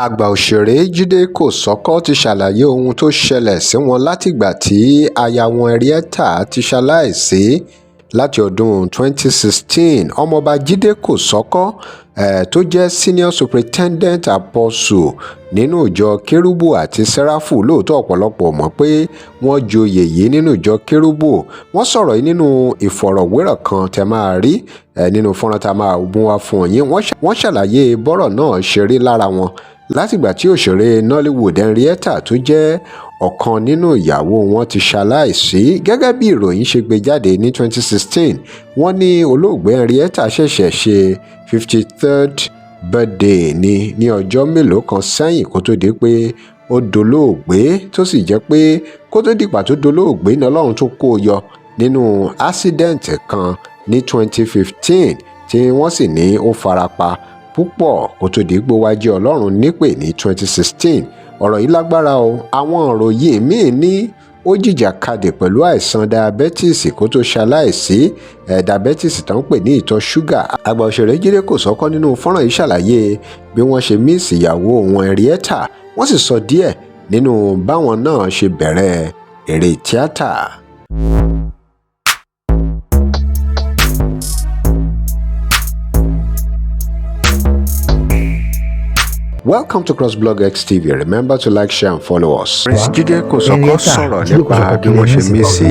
Àgbà òṣèré Jíde Kòsókó ti ṣàlàyé ohun tó ṣẹlẹ̀ sí wọn látìgbà tí aya wọn Henrietta ti ṣaláìsí láti ọdún 2016. Ọmọọba Jíde Kòsókó, tó jẹ́ Senior Superintendent Apostle nínú ìjọ Kérúbù àti Séráfù. Lóòótọ́, ọ̀pọ̀lọpọ̀ mọ̀ pé wọ́n joyè yìí nínú ìjọ Kérúbù. Wọ́n sọ̀rọ̀ yìí nínú ìfọ̀rọ̀wérọ̀ kan tẹ́ máa rí nínú fọ́nrán tá a máa mú wá fún yín. Wọ́n ṣàlàyé bọ́rọ̀ náà ṣe rí lára wọn látìgbà tí òṣèré Nollywood Henrietta, tó jẹ́ ọ̀kan nínú ìyàwó wọn, ti ṣaláìsí. Gẹ́gẹ́ bí ìròyìn ṣe gbé jáde ní 2016, wọ́n ní olóògbé Henrietta ṣẹ̀ṣẹ̀ ṣe 53rd birthday ní ọjọ́ mélòó kan sẹ́yìn kó tó di pé ó dolóògbé, tó sì jẹ́ pé kó tó dìgbà tó dolóògbé ní Ọlọ́run tó kó o yọ nínú accident kan ní 2015, tí wọ́n sì ní ó farapa púpọ̀ kó tó di pé wá jẹ́ Ọlọ́run nípè ní 2016. Ọ̀rọ̀ yìí lágbára o. Àwọn òròyìn míín ní ó jìjàkadì pẹ̀lú àìsàn diabetes kó tó ṣaláìsí, diabetes tó ń pè ní ìtọ̀ ṣúgà. Àgbà òṣèré Jídé Kòsọ́kọ́ nínú fọ́nrán yìí ṣàlàyé bí wọ́n ṣe miss ìyàwó wọn Henrietta. Wọ́n sì sọ díẹ̀ nínú báwọn náà ṣe bẹ̀rẹ̀ eré tíátà. Welcome to CrossBlog X TV. Remember to like, share and follow us. Prince Jídé Kòsọ́kọ́ sọ̀rọ̀ nípa bí wọ́n ṣe miss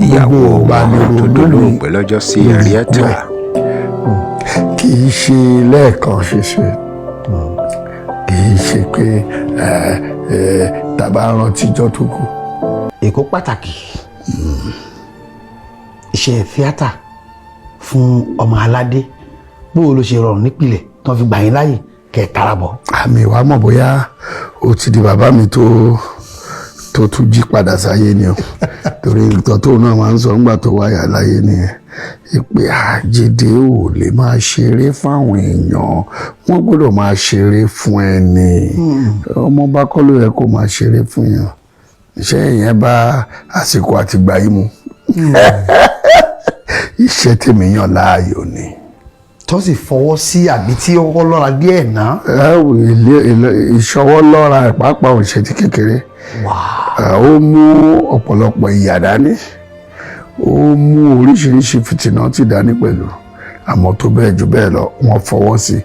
ìyàwó wọn tó dolóògbé lọ́jọ́ sí, Henrietta. Kì í ṣe lẹ́ẹ̀kan ṣoṣo, kì í ṣe pé tàbá rántí ijọ́ tó kù. Èkó pàtàkì iṣẹ́ tíátà fún ọmọ aládé. Bó o ló ṣe rọrùn nípìnlẹ̀ tí wọ́n fi gbà yín láàyè kẹ́ ẹ̀ tara bọ̀? Àmì ìwà mọ̀ bóyá ó ti di bàbá mi tó tún jí padà sáyé ni o, torí nǹkan tóun náà máa ń sọ nígbà tó wáyà láyé nìyẹn, ìpè àjèdè ò lè máa ṣeré fáwọn èèyàn, wọ́n gbọ́dọ̀ máa ṣeré fún ẹni. Ọmọ bá kọ́ ló yẹ kó máa ṣeré fún yàn. Iṣẹ́ yẹn bá àsìkò àtìgbà yìí mu, iṣẹ́ tèmi yàn láàyò ni. Tó sì fọwọ́ sí àbí tí ó kọ́kọ́ lọ́ra díẹ̀ náà? Ìṣọwọ́ lọ́ra ẹ̀ pàápàá ò ṣe ti kékeré. Ó mú ọ̀pọ̀lọpọ̀ ìyà dání, ó mú oríṣiríṣi fìtínà ti dání pẹ̀lú, àmọ́ tó bẹ́ẹ̀ jù bẹ́ẹ̀ lọ, wọ́n fọwọ́ sí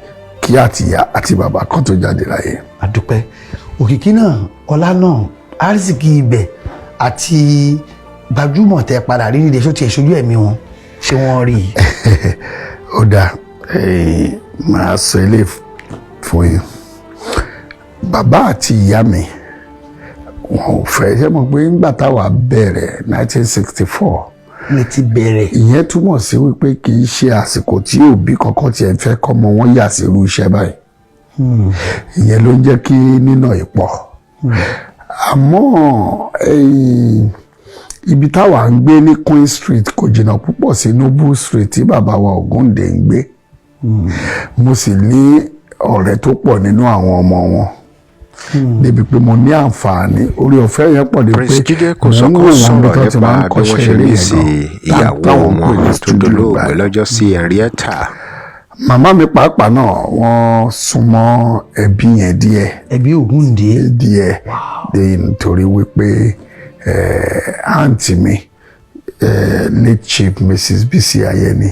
kí àtìyá àti bàbá kan tó jáde láyé. Àdúpẹ́. Òkìkí náà, ọlá náà, arísìkí ibẹ̀ àti gbajúmọ̀ tẹ padà rí nídìí, ṣó tiẹ̀ ṣojú ẹ̀mí wọn? Ṣé wọ́n rí i? Ó dáa, màá sọ ilé fún yín. Bàbá àti ìyá mi, wọn ò fẹ́. Ṣé mo pé nígbà táwa bẹ̀rẹ̀, 1964 ní ti bẹ̀rẹ̀. Ìyẹn túmọ̀ sí wípé kì í ṣe àsìkò tí òbí kankan tiẹ̀ fẹ́ kọ́mọ wọn yà sí irú iṣẹ́ báyìí. Ìyẹn ló ń jẹ́ kí nínà ìpọ̀. Àmọ́ ibi táwa ń gbé ní Queen Street kò jìnnà púpọ̀ sí Noble Street tí bàbá wa Ògúndé ń gbé. Mo sì ní ọ̀rẹ́ tó pọ̀ nínú àwọn ọmọ wọn, débi pé mo ní àǹfààní orí ọ̀fẹ́ yẹn pọ̀ débi Prince pé Jídé mò ń Kòsọ́kọ́ wò wọ́n bí sọ̀rọ̀ tó ti nípa máa ń bí wọ́n kọ́ṣẹ́ ṣe eré miss yẹn gan ìyàwó táwọn ń pè wọn ní tó studio dolóògbé gbà. lọ́jọ́ sí, Henrietta. Màmá mi pàápàá náà, wọ́n súnmọ́ ẹbí yẹn díẹ̀. Ẹbí Ògúndé? Díẹ̀ dé, nítorí wípé àǹtí mi, late Chief Mrs Bisi Ayeni,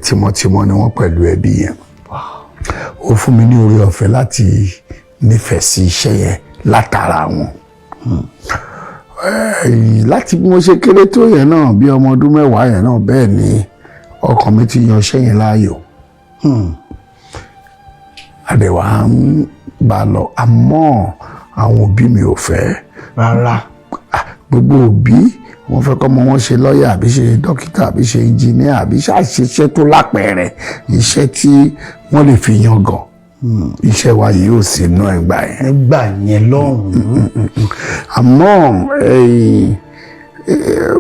tímọ́tímọ́ ni wọ́n pẹ̀lú ẹbí yẹn. Ó fún mi ní oore ọ̀fẹ́ láti nífẹ̀ẹ́ sí iṣẹ́ yẹn látara wọn. Láti bí mo ṣe kéré tó yẹn náà, bí ọmọ ọdún 10 yẹn náà, bẹ́ẹ̀ ni ọkàn mi ti yan iṣẹ́ yẹn láàyò. Àdẹ̀wà ń bá a lọ, àmọ́ àwọn òbí mi ò fẹ́. Rárá. Gbogbo òbí, wọ́n fẹ́ kọ́mọ wọn ṣe lọ́ọ̀yà, àbí ṣe dókítà, àbí ṣe engineer, àbí ṣàṣeṣẹ́ tó lápẹẹrẹ, iṣẹ́ tí wọ́n lè fi yangàn. Iṣẹ́ wa yìí ò sí inú ẹgbà yẹn. Nígbà yẹn lọ́hùn-ún. Àmọ́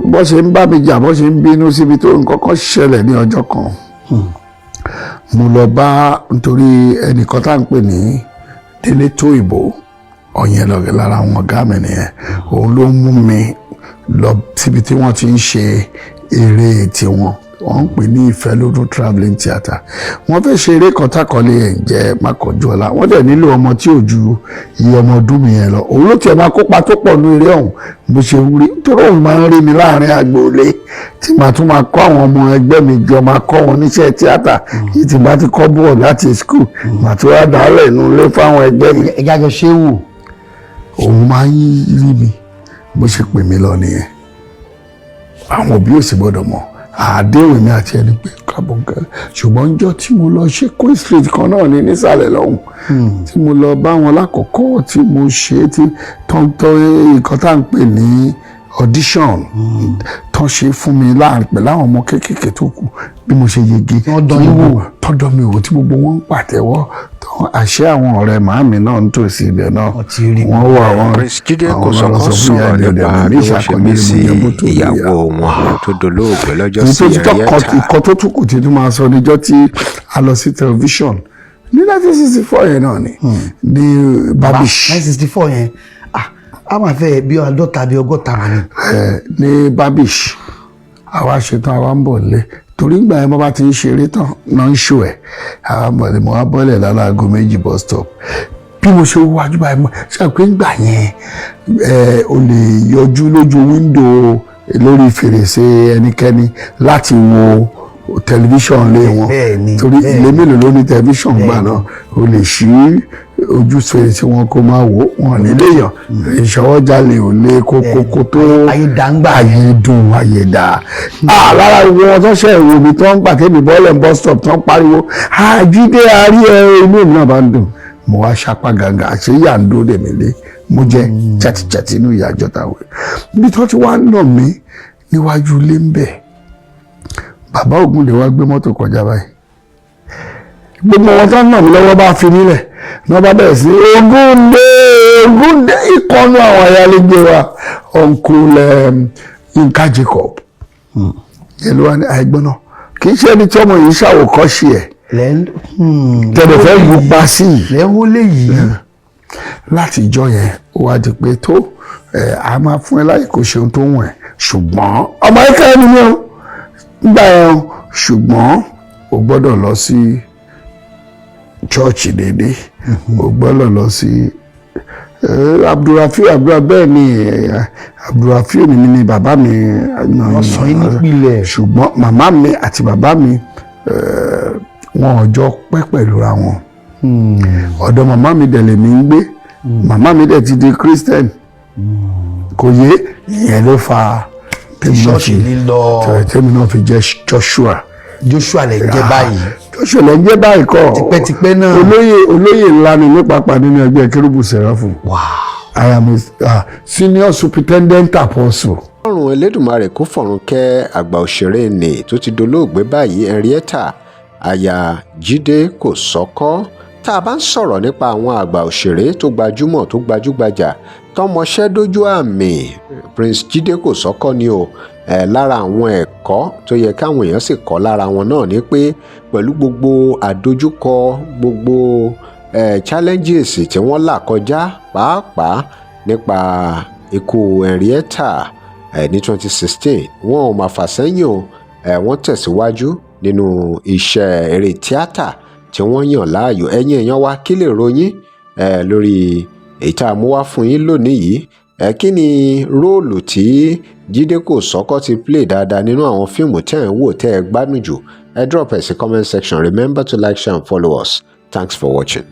bó ṣe ń bá mi jà, bó ṣe ń bínú síbi tó, nǹkan kan ṣẹlẹ̀ ní ọjọ́ kan. Mo lọ bá, nítorí ẹnìkan tá à ń pè ní Délé Tóyìnbó ọ̀yẹn lọ́gẹ̀, lára àwọn ọ̀gá mi nìyẹn. Òun ló mú mi lọ síbi tí wọ́n ti ń ṣe eré tiwọn. Wọ́n ń pè ní Ìfẹ́lódún Travelling Theatre. Wọ́n fẹ́ ṣe eré kan tákọ̀lé ẹ̀ ń jẹ́ Mákànjúọlá. Wọ́n dẹ̀ nílò ọmọ tí ò ju iye ọmọ ọdún mi yẹn lọ. Òun ló tiẹ̀ máa kópa tó pọ̀ ní eré ọ̀hún. Bó ṣe ń rí, torí òun máa ń rí mi láàrin agboolé tí màá tún máa kọ́ àwọn ọmọ ẹgbẹ́ mi jọ, máa kọ́ wọn níṣẹ́ tíátà yìí. Tí bá ti kọ́ bọ́ọ̀ láti school, màá tún wá dálẹ̀ inú ilé fáwọn ẹgbẹ́ mi. Ẹ̀já jọ ṣé wò. Òun máa ń rí mi. Bó ṣe pè mí lọ nìyẹn. Àwọn òbí ò sì gbọ́dọ̀ mọ̀. Àdéhùn mi àti ẹni pé kábọ̀ nǹkan. Ṣùgbọ́n níjọ́ tí mo lọ ṣe, Queen Street kan náà ní nísàlẹ̀ lọ́hùn tí mo lọ bá wọn lákòókò tí mo ṣe é, tí tọ́ nǹkan tá à ń pè ní audition tán ṣe fún mi láàrin pẹ̀lú àwọn ọmọ kéékèèké tó kù, bí mo ṣe yege. Wọ́n dán yín wò. Tọ́dọ̀ mi wò, tí gbogbo wọn ń pàtẹ́wọ́ tán, àṣẹ àwọn ọ̀rẹ́ màámi náà ń tòsí ibẹ̀ náà. Wọ́n ti rí. Wọ́n wà, wọ́n Prince Jídé àwọn Kòsọ́kọ́ náà lọ sọ fún ìyá sọ̀rọ̀ mi, ọ̀dẹ̀ nípa mi bí ní wọ́n ṣe mí ìṣàkọọ́lẹ̀ sí mo jẹ́ bó tó ìyàwó wọn tó dolóògbé lọ́jọ́ èyí sí, tó tún Henrietta. Ìkan tó tún kù tí tó máa sọ níjọ́ tí a lọ sí tẹlifíṣọ̀n ní 1964 yẹn náà ni, ní Babish. 1964 yẹn, ah, a máa fẹ́ bí 50 bí 60 wà ní. Ní Babish, àwa ṣetán, àwa ń bọ̀ lé, torí ìgbà yẹn bọ́ bá ti ń ṣeré tán náà ń ṣò ẹ̀. Àwa ń bọ̀ lé, mo wá bọ́lẹ̀ lálago 2 bus stop. Bí mo ṣe wájú báyìí, mo ṣe pé ńgbà yẹn o lè yọjú lójú window, lórí fèrèsé ẹnikẹ́ni láti wo tẹlifíṣàn lé wọn. Torí ilé mélòó ló ní tẹlifíṣàn gbà náà? O lè ṣí ojú fèrèsé wọn kó máa wò wọn nílé yàn. Ìṣọwọ́jalè ò lè kókókó tó. Ayé dàńgbà. Ayé dùn, ayé dà. Ah, lára wọn tó ṣe ìwò mi tó ń gbà tẹ́mi bọ́ọ̀lù bus stop tó ń pariwo, "Ah, Jídé, àárí ẹ!" Inú mi náà bá ń dùn. Mo wá ṣapá gàngà, àṣé ìyá ń dúró dèmí lé. Mo jẹ chàtìchàtì inú ìyá àjọta wẹ̀ níbi tó ti wá ń nà mí níwájú ilé ń bẹ̀. Bàbá Ògúndé wá gbé mọ́tò kọjá báyìí. Gbogbo wọn tó ń nà mí lọ́wọ́ bá fi nílẹ̀ ní wọ́n bá bẹ̀rẹ̀ sí "Ògúndé, Ògúndé!" Ìkọ́nú àwọn ayálégbé wa, Uncle Yinka Jacob, yẹn ló wá ní àìgbọ́n náà, kì í ṣe ẹni tí ọmọ yìí ṣàwòkọ́ṣe ẹ̀ tẹ̀lé fẹ́ lù pa sí i. Lẹ́ ń wọlé yìí. Láti ìjọ yẹn, ó wá di pé tó ẹ a máa fún ẹ láyè kó ṣe ohun tó wùn ẹ́, ṣùgbọ́n ọmọ ẹ̀ka ẹni ni ó gbà ẹ o, ṣùgbọ́n o gbọ́dọ̀ lọ sí chọ́ọ̀chì déédéé, o gbọ́dọ̀ lọ sí Abdulrafiu Abdulrafiu. Bẹ́ẹ̀ ni, Abdulrafiu ni mi ni bàbá mi. Wọ́n sọ yín nípìnlẹ̀. Ṣùgbọ́n màmá mi àti bàbá mi, wọn ò jọ pẹ́ pẹ̀lú ra wọn. Ọ̀dọ̀ màmá mi dẹ̀ lèmi ń gbé. Màmá mi dẹ̀ ti di Christian, kò yé. Ìyẹn ló fa tèmi náà ṣọ́ọ̀ṣì lílọ. Tèmi náà fi jẹ́ Joshua. Joshua lè jẹ́ báyìí. Joshua lè ń jẹ́ báyìí kọ́. Tipẹ́tipẹ́ náà. Olóyè, olóyè ńlá ni ní pápá nínú ẹgbẹ́ Kérúbù Sẹ́ráfù. I am a senior superintendent apostle. Ọlọ́run Elédùmarè kó fọ̀run kẹ́ àgbà òṣèré nì tó ti dolóògbé báyìí, Henrietta, aya Jídé Kòsọ́kọ́. Tá a bá ń sọ̀rọ̀ nípa àwọn àgbà òṣèré tó gbajúmọ̀, tó gbajúgbajà, tọmọṣẹ́ dójú àmì, Prince Jídé Kòsọ́kọ́ ni o. Lára àwọn ẹ̀kọ́ tó yẹ káwọn èèyàn sì kọ́ lára wọn náà ni pé pẹ̀lú gbogbo àdojúkọ, gbogbo challenges tí wọ́n là kọjá, pàápàá nípa ikú Henrietta ní 2016, wọn ò máa fà sẹ́yìn o. Wọ́n tẹ̀síwájú nínú iṣẹ́ eré tíátà tí wọ́n yàn láàyò. Ẹ̀yin èèyàn wa, kí lè ròyìn lórí èyí tá a mú wá fún yín lónìí yìí? Kí ni role tí Jídé Kòsọ́kọ́ ti play dáadáa nínú àwọn fíìmù tẹ́ ẹ̀ ń wò tẹ́ ẹ gbádùn jù? Ẹ drop ẹ̀ sí comment section. Remember to like, share and follow us. Thanks for watching.